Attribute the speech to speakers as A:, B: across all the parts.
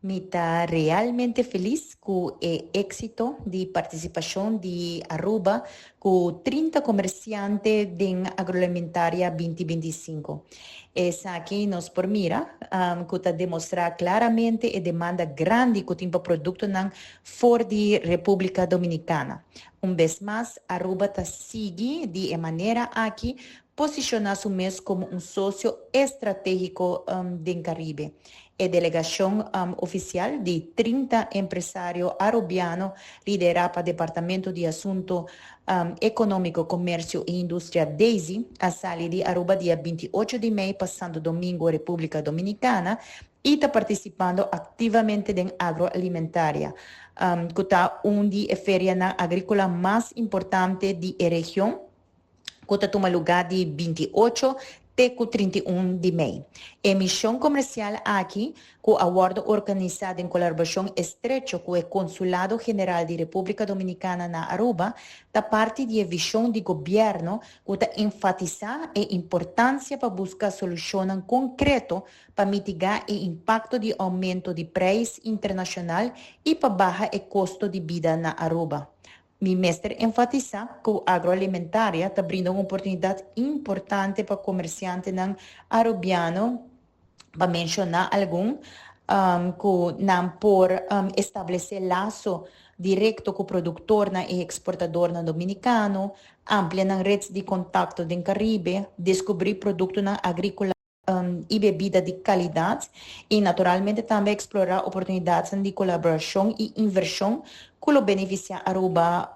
A: Mi ta realmente felis ku e éksito di partisipashon di Aruba ku 30 komersiante den Agroalimentaria 2025. Esaki nos por mira ku ta demostrá klaramente e demanda grandi ku tin pa produktonan for di Repúblika Dominikana. Un bes mas, Aruba ta sigui di e manera aki posishoná su mes komo un sosio estratégiko den Karibe. E delegashon ofisial di 30 empresario arubiano liderá pa Departamento di Asunto Ekonómiko, Komersio i Industria, DESI, a sali di Aruba dia 28 di mei pa Santo Domingo, Repúblika Dominikana, i ta partisipando aktivamente den Agroalimentaria, ku ta un di e ferianan agríkola mas importante di e region, ku ta tuma lugá di 28 te ku 31 di mei. E mishon komersial aki, ku a wòrdu organisá den kolaborashon estrecho ku e Konsulado General di Repúblika Dominikana na Aruba, ta parti di e vishon di gobièrnu ku ta enfatisá e importansia pa buska solushonnan konkreto pa mitigá e impakto di oumento di preis internashonal i pa baha e kosto di bida na Aruba. Mi mester enfatisá ku Agroalimentaria ta brinda un oportunidat importante pa komersiantenan arubiano, pa menshoná algun, ku nan por establesé laso direkto ku produktornan i eksportadornan dominikano, amplia nan ret di kontakto den Karibe, deskubrí produktonan agríkola i bebida di kalidat i naturalmente tambe eksplorá oportunidatnan di kolaborashon i invershon ku lo benefisiá Aruba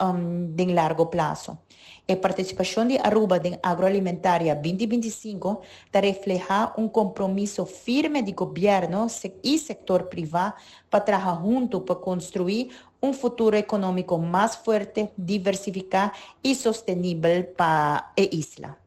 A: den largo plaso. E partisipashon di Aruba den Agroalimentaria 2025 ta reflehá un kompromiso firme di gobièrnu i sektor privá pa traha huntu pa konstruí un futuro ekonómiko mas fuerte, diversifiká i sostenibel pa e isla.